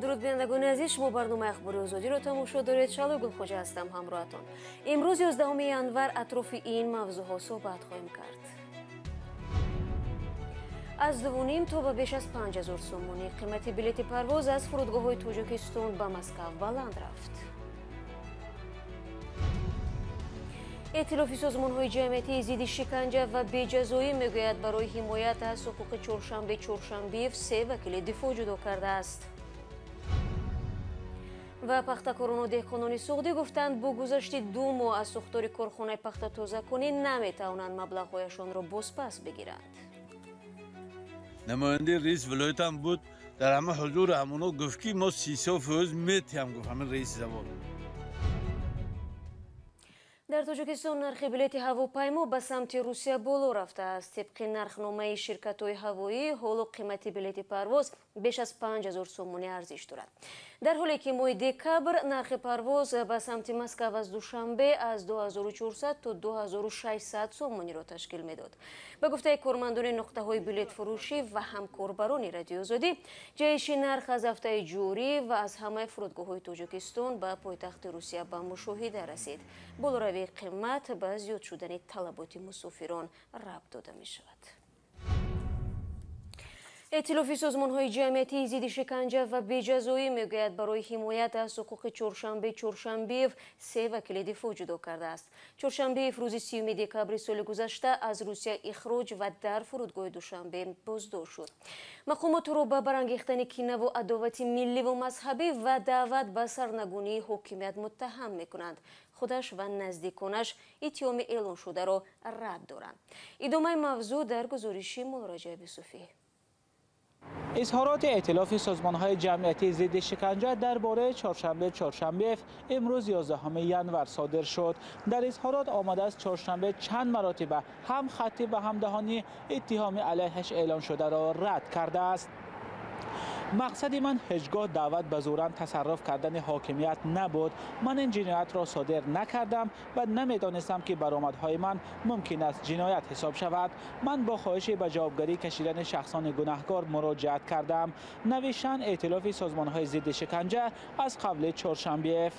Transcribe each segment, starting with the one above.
Дуруд, бинандагони азиз, шумо барномаи Ахбори Озодиро тамошо доред. Шалои Гулхоҷа ҳастам ҳамроҳатон. Имрӯз, 11 январ, атрофи ин мавзӯъҳо суҳбат хоҳем кард. Аз 2,5 то ба беш аз 5000 сомонӣ қимати билети парвоз аз фурудгоҳҳои Тоҷикистон ба Москав баланд рафт. Эътилофи созмонҳои ҷамъиятии зидди шиканҷа ва беҷазоӣ мегӯяд, барои ҳимоят аз ҳуқуқи Чоршанбе Чоршанбиев се вакили дифоъ ҷудо кардааст. Ва пахтакорону деҳқонони Суғдӣ гуфтанд, бо гузашти 2 моҳ аз сӯхтори корхонаи пахтатозакунӣ наметавонанд маблағҳояшонро бозпас бигиранд. Намояндаи раиси вилоятам буд, дар ҳама ҳузур ҳамоно гуфт, ки мо 30% метиҳам, гуфт ҳамин раиси завод. Дар Тоҷикистон нархи билети ҳавопаймо ба самти Русия боло рафтааст. Тибқи нархномаи ширкатҳои ҳавоӣ, ҳоло қимати билети парвоз беш аз 5000 сомонӣ арзиш дорад. Дар ҳоле ки моҳи декабр нархи парвоз ба самти Москав аз Душанбе аз 2400 то 2600 сомониро ташкил медод. Ба гуфтаи кормандони нуқтаҳои билетфурӯшӣ ва ҳамкорбарони Радиои Озодӣ, ҷаҳиши нарх аз ҳафтаи ҷорӣ ва аз ҳамаи фурудгоҳҳои Тоҷикистон ба пойтахти Русия ба мушоҳида расид. Болоравии қимат ба зиёд шудани талаботи мусофирон рабт дода мешавад. Эътилофи созмонҳои ҷамъиятии зидди шиканҷа ва беҷазоӣ мегӯяд, барои ҳимоят аз ҳуқуқи Чоршанбе Чоршанбиев се вакили дифоъ ҷудо кардааст. Чоршанбеев рӯзи 30 декабри соли гузашта аз Русия ихроҷ ва дар фурудгоҳи Душанбе боздошт шуд. Мақомот ӯро ба барангехтани кинаву адовати милливу мазҳабӣ ва даъват ба сарнагунии ҳокимият муттаҳам мекунанд. Худаш ва наздиконаш иттиҳоми эълоншударо рад доранд. Идомаи мавзӯъ дар гузориши Муллораҷаб Юсуфӣ. Изҳороти эътилофи созмонҳои ҷамъиятии зидди шиканҷа дар бораи Чоршанбе Чоршанбеев имрӯз, 11 январ, содир шуд. Дар изҳорот омадааст, Чоршанбе чанд маротиба ҳам хаттӣ ва ҳам даҳонӣ иттиҳоми алайҳаш эълон шударо рад кардааст. Мақсади ман ҳеҷ гоҳ даъват ба зӯран тасарруф кардани ҳокимият набуд. Ман ин ҷиноятро содир накардам ва намедонистам, ки баромадҳои ман мумкин аст ҷиноят ҳисоб шавад. Ман бо хоҳиши ба ҷавобгарӣ кашидани шахсони гунаҳкор муроҷиат кардам, навиштанд эътилофи созмонҳои зидди шиканҷа аз қавли Чоршанбеев.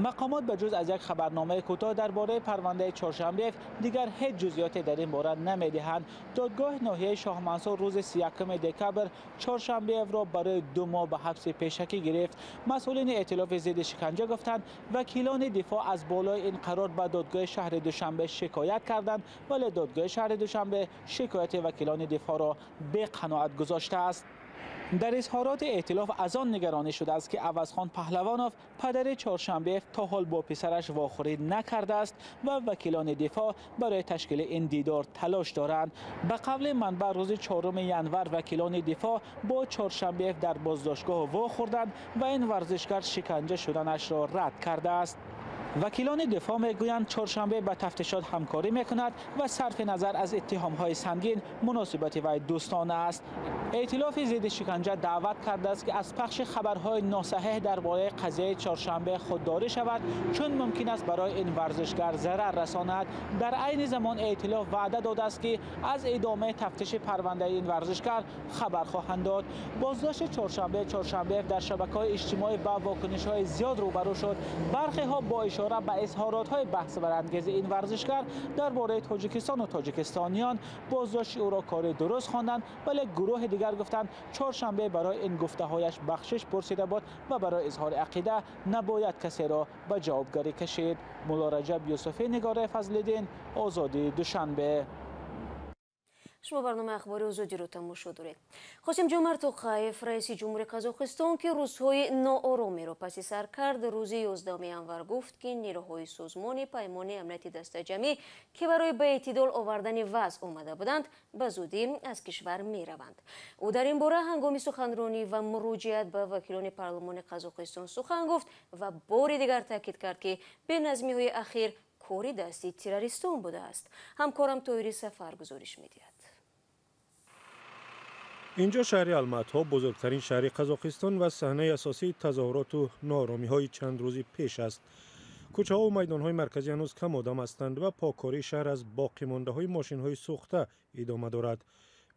Мақомот ба ҷуз аз як хабарномаи кӯтоҳ дар бораи парвандаи Чоршанбеев дигар ҳеҷ ҷузъиёте дар ин бора намедиҳанд. Додгоҳи ноҳияи Шоҳмансур рӯзи 31 декабр Чоршанбеевро барои 2 моҳ ба ҳабси пешакӣ гирифт. Масъулини эътилофи зидди шиканҷа гуфтанд, вакилони дифоъ аз болои ин қарор ба додгоҳи шаҳри Душанбе шикоят карданд, вале додгоҳи шаҳри Душанбе шикояти вакилони дифоъро беқаноат гузоштааст. Дар изҳороти эътилоф аз он нигаронӣ шудааст, ки Авазхон Паҳлавонов, падари Чоршанбеев, то ҳол бо писараш вохӯрӣ накардааст ва вакилони дифоъ барои ташкили ин дидор талош доранд. Ба қавли манбаъ, рӯзи 4 январ вакилони дифоъ бо Чоршанбеев дар боздоштгоҳ вохӯрданд ва ин варзишгар шиканҷа шуданашро рад кардааст. Вакилони дифоъ мегӯянд, Чоршанбе ба тафтишот ҳамкорӣ мекунад ва сарфи назар аз иттиҳомҳои сангин муносибати вай дӯстона аст. Эътилофи зидди шиканҷа даъват кардааст, ки аз пахши хабарҳои носаҳеҳ дар бораи қазияи Чоршанбе худдорӣ шавад, чун мумкин аст барои ин варзишгар зарар расонад. Дар айни замон эътилоф ваъда додааст, ки аз идомаи тафтиши парвандаи ин варзишгар хабар хоҳанд дод. Боздошти Чоршанбе Чоршанбеев дар шабакаҳои иҷтимоӣ ба вокунишҳои зиёд рӯбарӯ шуд. Бархеҳо бо ишора ба изҳоротҳои баҳсбарангези ин варзишгар дар бораи Тоҷикистону тоҷикистониён боздошти ӯро кори дуруст хонданд, вале гурӯҳи дигар гуфтанд, Чоршанбе барои ин гуфтаҳояш бахшиш пурсида буд ва барои изҳори ақида набояд касеро ба ҷавобгарӣ кашид. Муллораҷаб Юсуфӣ, Нигораи Фазлиддин, Озодӣ, Душанбе. Шумо барномаи Ахбори Озодиро тамошо доред. Қосимҷомарт Тоқаев, раиси ҷумҳури Қазоқистон, ки рӯзҳои нооромиро паси сар кард, рӯзи 11 январ гуфт, ки нерӯҳои созмони Паймони Амнияти Дастаҷамъӣ, ки барои ба эътидол овардани вазъ омада буданд, ба зудӣ аз кишвар мераванд. Ӯ дар ин бора ҳангоми суханронӣ ва муроҷиат ба вакилони парлумони Қазоқистон сухан гуфт ва бори дигар таъкид кард, ки беназмиҳои ахир кори дасти террористон будааст. Ҳамкорам Тоҳири Сафар гузориш медиҳад. Инҷо шаҳри Алматҳо, бузургтарин шаҳри Қазоқистон ва саҳнаи асосии тазоҳуроту нооромиҳои чанд рӯзи пеш аст. Кӯчаҳову майдонҳои марказӣ ҳанӯз кам одам ҳастанд ва поккории шаҳр аз боқимондаҳои мошинҳои сӯхта идома дорад.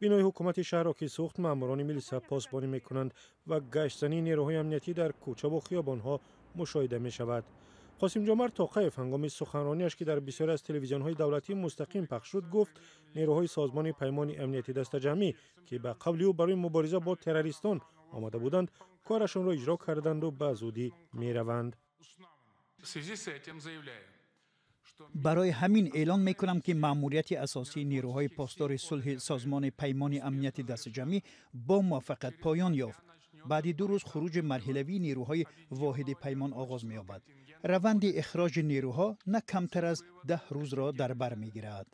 Бинои ҳукумати шаҳрро ки сӯхт, маъмурони милиса посбонӣ мекунанд ва гаштзании нерӯҳои амниятӣ дар кӯчаву хиёбонҳо мушоҳида мешавад. Қосимҷомарт Тоқаев ҳангоми суханронияш, ки дар бисёре аз телевизионҳои давлатӣ мустақим пахш шуд, гуфт нерӯҳои Созмони Паймони Амнияти Дастаҷамъӣ, ки ба қавли ӯ барои мубориза бо террористон омада буданд, корашонро иҷро карданду ба зудӣ мераванд. Барои ҳамин эълон мекунам, ки маъмурияти асосии нерӯҳои посдори сулҳи Созмони Паймони Амнияти Дастаҷамъӣ бо муваффақият поён ёфт. Баъди 2 рӯз хуруҷи марҳилавии нерӯҳои воҳиди паймон оғоз меёбад. Раванди ихроҷи нерӯҳо на камтар аз 10 рӯзро дар бар мегирад.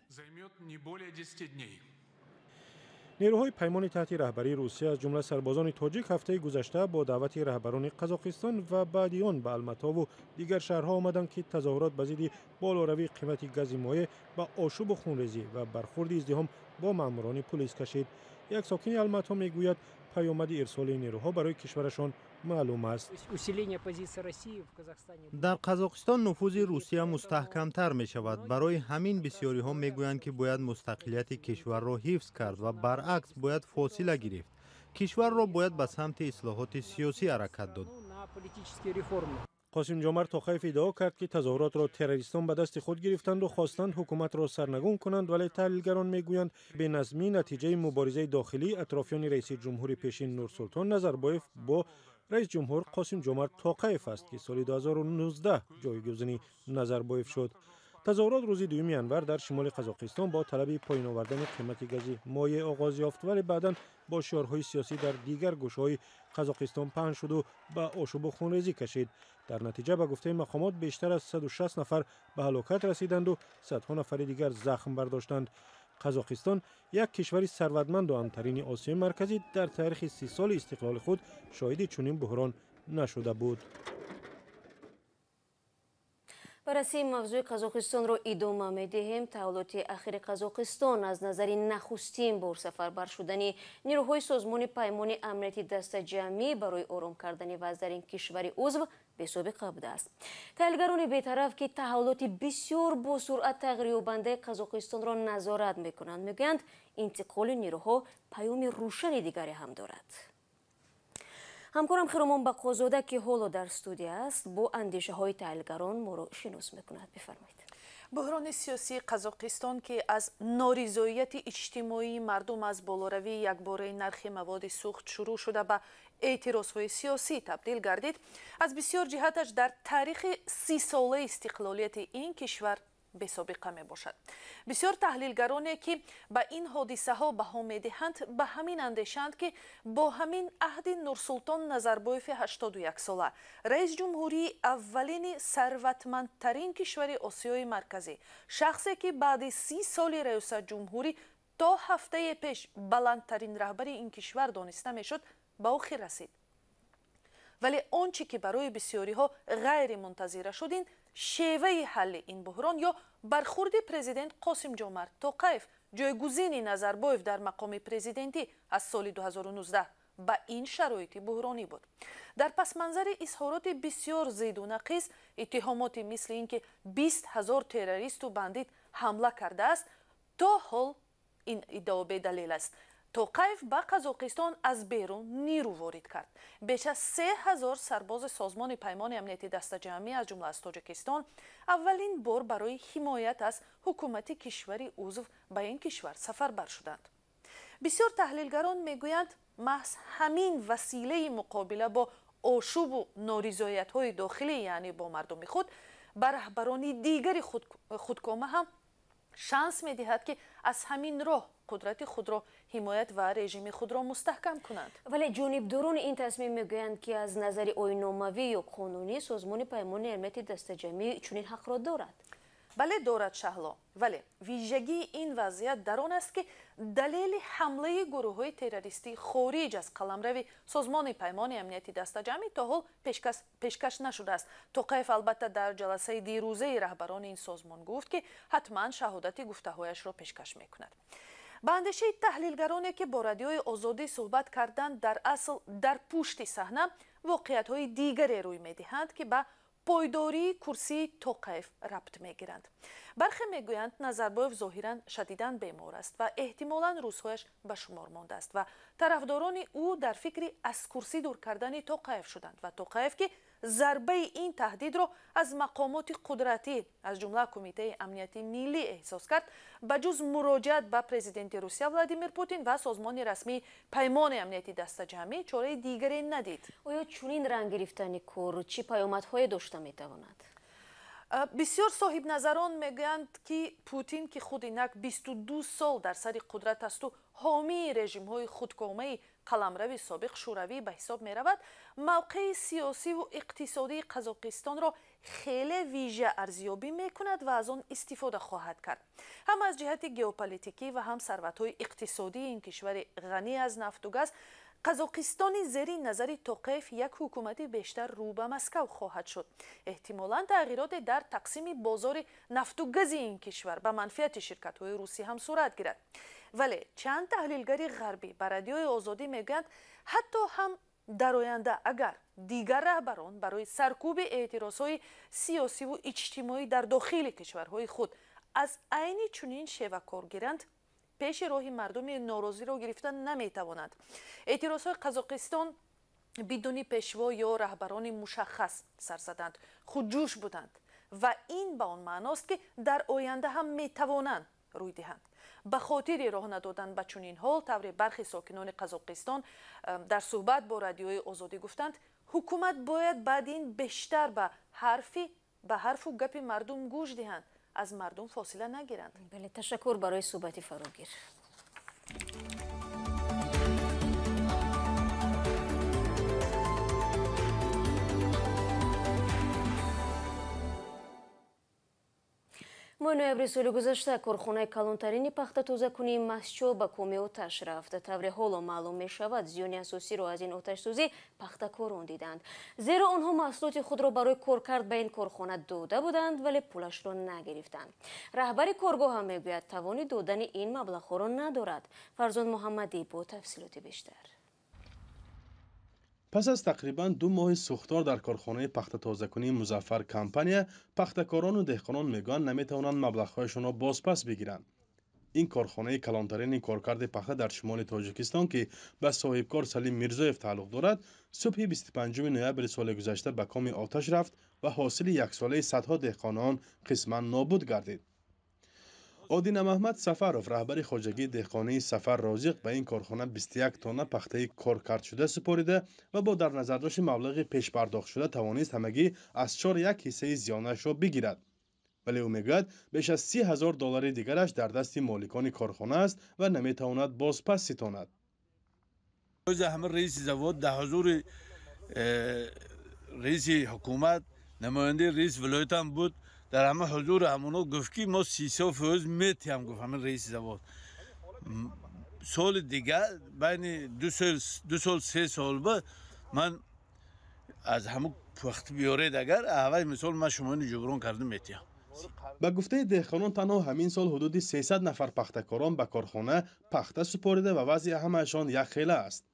Нерӯҳои паймони таҳти раҳбарии Русия, аз ҷумла сарбозони тоҷик, ҳафтаи гузашта бо даъвати раҳбарони Қазоқистон ва баъди он ба Алматову дигар шаҳрҳо омаданд, ки тазоҳурот ба зидди болоравии қимати гази моеъ ба ошӯбу хунрезӣ ва бархурди издиҳом бо маъмурони пулис кашид. Як сокини Алмато мегӯяд, паёмади ирсоли нерӯҳо барои кишварашон маълум аст. Дар Қазоқистон нуфузи Русия мустаҳкамтар мешавад. Барои ҳамин бисёриҳо мегӯянд, ки бояд мустақилияти кишварро ҳифз кард ва баръакс бояд фосила гирифт. Кишварро бояд ба самти ислоҳоти сиёсӣ ҳаракат дод. Қосимҷомарт Тоқаев иддао кард, ки тазоҳуротро террористон ба дасти худ гирифтанду хостанд ҳукуматро сарнагун кунанд, вале таҳлилгарон мегӯянд, беназмӣ натиҷаи муборизаи дохилии атрофиёни раиси ҷумҳури пешин Нурсултон Назарбоев бо раис ҷумҳур Қосимҷомарт Тоқаев аст, ки соли 2019 ҷойгузини Назарбоев шуд. Тазоҳурот рӯзи 2 январ дар шимоли Қазоқистон бо талаби поён овардани қимати гази моеъ оғоз ёфт, вале баъдан бо шиорҳои сиёсӣ дар дигар гӯшаҳои Қазоқистон паҳн шуду ба ошӯбу хунрезӣ кашид. Дар натиҷа, ба гуфтаи мақомот, бештар аз 160 нафар ба ҳалокат расиданду садҳо нафари дигар захм бардоштанд. Қазоқистон, як кишвари сарватманду амнтарини Осиёи Марказӣ, дар таърихи 30 соли истиқлоли худ шоҳиди чунин буҳрон нашуда буд. Баррасии мавзӯи Қазоқистонро идома медиҳем. Таҳаввулоти ахири Қазоқистон аз назари нахустин бор сафарбар шудани нерӯҳои Созмони Паймони Амнияти Дастаҷамъӣ барои ором кардани вазъ дар ин кишвари узв бесобиқа будааст. Таҳлилгарони бетараф, ки таҳаввулоти бисёр бо суръат тағйирёбандаи Қазоқистонро назорат мекунанд, мегӯянд, интиқоли нерӯҳо паёми рӯшани дигаре ҳам дорад. Ҳамкорам Хиромон Бақозода, ки ҳоло дар студия аст, бо андешаҳои таҳлилгарон моро шинос мекунад. Бифармоед. Буҳрони сиёсии Қазоқистон, ки аз норизоияти иҷтимоии мардум аз болоравии якбораи нархи маводи сӯхт шурӯъ шуда ба эътирозҳои сиёсӣ табдил гардид, аз бисёр ҷиҳаташ дар таърихи 30-солаи истиқлолияти ин кишвар бесобиқа мебошад. Бисёр таҳлилгароне, ки ба ин ҳодисаҳо баҳо медиҳанд, ба ҳамин андешаанд, ки бо ҳамин аҳди Нурсултон Назарбоеви 81-сола, раис ҷумҳурии аввалини сарватмандтарин кишвари Осиёи Марказӣ, шахсе ки баъди 30 соли раёсатҷумҳурӣ то ҳафтае пеш баландтарин раҳбари ин кишвар дониста мешуд, ба охир расид. Вале он чӣ ки барои бисёриҳо ғайримунтазира шуд, ин шеваи ҳалли ин буҳрон ё бархурди президент Қосимҷомарт Тоқаев, ҷойгузини Назарбоев дар мақоми президентӣ аз соли 2019 ба ин шароити буҳронӣ буд. Дар пасманзари изҳороти бисёр зиду нақиз, иттиҳомоти мисли ин ки 20 000 террористу бандит ҳамла кардааст, то ҳол ин иддао бедалел аст. Тоқаев ба Қазоқистон аз берун нирӯ ворид кард. Беш аз 3000 сарбози Созмони Паймони Амнияти Дастаҷамъӣ, аз ҷумла аз Тоҷикистон, аввалин бор барои ҳимоят аз ҳукумати кишвари узв ба ин кишвар сафарбар шуданд. Бисёр таҳлилгарон мегӯянд, маҳз ҳамин василаи муқобила бо ошӯбу норизоятҳои дохилӣ, яъне бо мардуми худ, ба раҳбарони дигари худкома ҳам шанс медиҳад, ки аз ҳамин роҳ қудрати худро ҳимоят ва режими худро мустаҳкам кунанд. Вале ҷонибдорони ин тасмим мегӯянд, ки аз назари оинномавӣ ё қонунӣ Созмони Паймони Амнияти Дастаҷамъӣ чунин ҳақро дорад. Бале, дорад, Шаҳло. Вале вижагии ин вазъият дар он аст, ки далели ҳамлаи гурӯҳҳои террористӣ хориҷ аз қаламрави Созмони Паймони Амнияти Дастаҷамъӣ то ҳол пешкаш нашудааст. Тоқаев албатта дар ҷаласаи дирӯзаи раҳбарони ин созмон гуфт, ки ҳатман шаҳодати гуфтаҳояшро пешкаш мекунад. Ба андешаи таҳлилгароне, ки бо Радиои Озодӣ суҳбат карданд, дар асл дар пушти саҳна воқеиятҳои дигаре рӯй медиҳанд, ки ба пойдории курсии Тоқаев рабт мегиранд. Бархе мегӯянд, Назарбоев зоҳиран шадидан бемор аст ва эҳтимолан рӯзҳояш ба шумор мондааст ва тарафдорони ӯ дар фикри аз курсӣ дур кардани Тоқаев шуданд ва Тоқаев, ки зарбаи ин таҳдидро аз мақомоти қудратӣ, аз ҷумла Кумитаи амнияти миллӣ эҳсос кард, ба ҷуз муроҷиат ба президенти Русия Владимир Путин ва созмони расмии Паймони амнияти дастаҷамъӣ чораи дигаре надид. Оё чунин ранг гирифтани кор чӣ паёмадҳое дошта метавонад? Бисёр соҳибназарон мегӯянд, ки Путин, ки худ инак 22 сол дар сари қудрат асту ҳомии режимҳои худкомаи қаламрави собиқ Шӯравӣ ба ҳисоб меравад, мавқеи сиёсиву иқтисодии Қазоқистонро хеле вижа арзёбӣ мекунад ва аз он истифода хоҳад кард, ҳам аз ҷиҳати геополитикӣ ва ҳам сарватҳои иқтисодии ин кишвари ғанӣ аз нафту газ. Қазоқистони зери назари Тоқаев як ҳукумати бештар рӯ ба Москав хоҳад шуд. Эҳтимолан тағйироте дар тақсими бозори нафту гази ин кишвар ба манфиати ширкатҳои русӣ ҳам сурат гирад. Вале чанд таҳлилгари ғарбӣ ба Радиои Озодӣ мегӯянд, ҳатто ҳам дар оянда агар дигар раҳбарон барои саркӯби эътирозҳои сиёсиву иҷтимоӣ дар дохили кишварҳои худ аз айни чунин шева кор гиранд, пеши роҳи мардуми норозиро гирифта наметавонанд. Эътирозҳои Қазоқистон бидуни пешво ё раҳбарони мушаххас сар заданд, худҷӯш буданд ва ин ба он маъност, ки дар оянда ҳам метавонанд рӯй диҳанд. Ба хотири роҳ надодан ба чунин ҳол, тавре бархи сокинони Қазоқистон дар суҳбат бо Радиои Озодӣ гуфтанд, ҳукумат бояд баъд ин бештар ба ҳарфу гапи мардум гӯш диҳанд, аз мардум фосила нагиранд. Бале, ташаккур барои суҳбати фарогир. Моҳи ноябри соли гузашта корхонаи калонтарини пахтатозакунии Мастчоҳ ба коми оташ рафт. Тавре ҳоло маълум мешавад, зиёни асосиро аз ин оташсӯзӣ пахтакорон диданд, зеро онҳо маҳсулоти худро барои коркард ба ин корхона дода буданд, вале пулашро нагирифтанд. Раҳбари коргоҳ ҳам мегӯяд, тавони додани ин маблағҳоро надорад. Фарзон Муҳаммадӣ бо тафсилоти бештар. Пас аз тақрибан 2 моҳи сӯхтор дар корхонаи пахтатозакунии Музаффар компания, пахтакорону деҳқонон мегӯянд, наметавонанд маблағҳояшонро бозпас бигиранд. Ин корхонаи калонтарини коркарди пахта дар шимоли Тоҷикистон, ки ба соҳибкор Салим Мирзоев тааллуқ дорад, субҳи 25 ноябри соли гузашта ба коми оташ рафт ва ҳосили яксолаи садҳо деҳқонон қисман нобуд гардид. Одина Маҳмад Сафаров, раҳбари хоҷагии деҳқонии Сафар Розиқ, ба ин корхона 21 тонна пахтаи коркардшуда супорида ва бо дар назардошти маблағи пешпардохтшуда тавонист ҳамагӣ аз 4,1 ҳиссаи зиёнашро бигирад. Вале ӯ мегӯяд, беш аз 30 ҳазор доллари дигараш дар дасти моликони корхона аст ва наметавонад бозпас ситонад. Ҳама раиси завод дар ҳузури раиси ҳукумат, намояндаи раиси вилоятам буд, дар ҳама ҳузур ҳамоно гуфт, ки мо 30% метиҳам, гуфт ҳамин раиси завод. Соли дигар байни 2 сол 3 сол ба ман аз ҳамон вақт биёред, агар аввал мисол ман шуморо ҷуброн карда метиҳам. Ба гуфтаи деҳқонон, танҳо ҳамин сол ҳудуди 300 нафар пахтакорон ба корхона пахта супорида ва вазъи ҳамаашон якхела аст.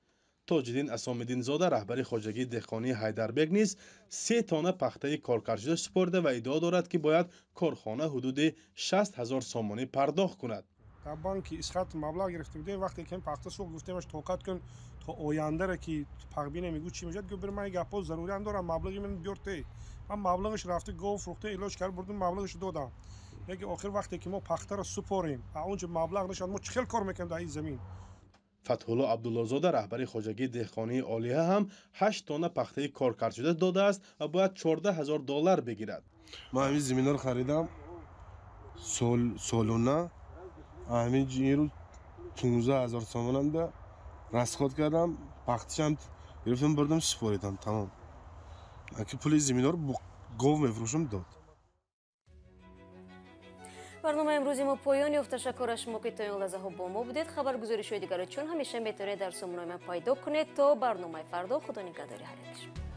Тоҷиддин Асомиддинзода, раҳбари хоҷагии деҳқонии Ҳайдарбек, низ 3 тонна пахтаи коркардшуда супорида ва иддао дорад, ки бояд корхона ҳудуди 60 ҳазор сомонӣ пардохт кунад. Дар банки Исхат маблағ гирифта будем, вақте ки пахта сӯхт, гуфтемаш тоқат кун то ояндаро, ки пахбина мегӯ чӣ мешавад. Гуфт, ман гапҳо заруриам дорам, маблағи ман биёр те. Ман маблағаш рафта гов фурӯхта, илоҷ кард, бурдум маблағашро додам. Лекин охир вақте ки мо пахтаро супорем, онҷо маблағ нашад, мо чӣ хел кор мекунем дар ин замин? Фатҳулло Абдуллозода, раҳбари хоҷагии деҳқонии Олиҳа, ҳам 8 тонна пахтаи коркардшуда додааст ва бояд 14 ҳазор доллар бигирад. Ман ҳамин заминҳоро харидам солона, ҳамин рӯз 15 ҳазор сомонанда расход кардам, пахташам гирифтам, бурдам, супоридам, тамом. Аки пули заминҳоро гов мефурӯшам дод. Барномаи имрӯзи мо поён ёфт. Ташаккур аз шумо, ки то ин лаҳзаҳо бо мо будед. Хабаргузоришҳои дигарро чун ҳамеша метавонед дар сомонаи мо пайдо кунед. То барномаи фардо, худо нигаҳдори ҳар яки шумо.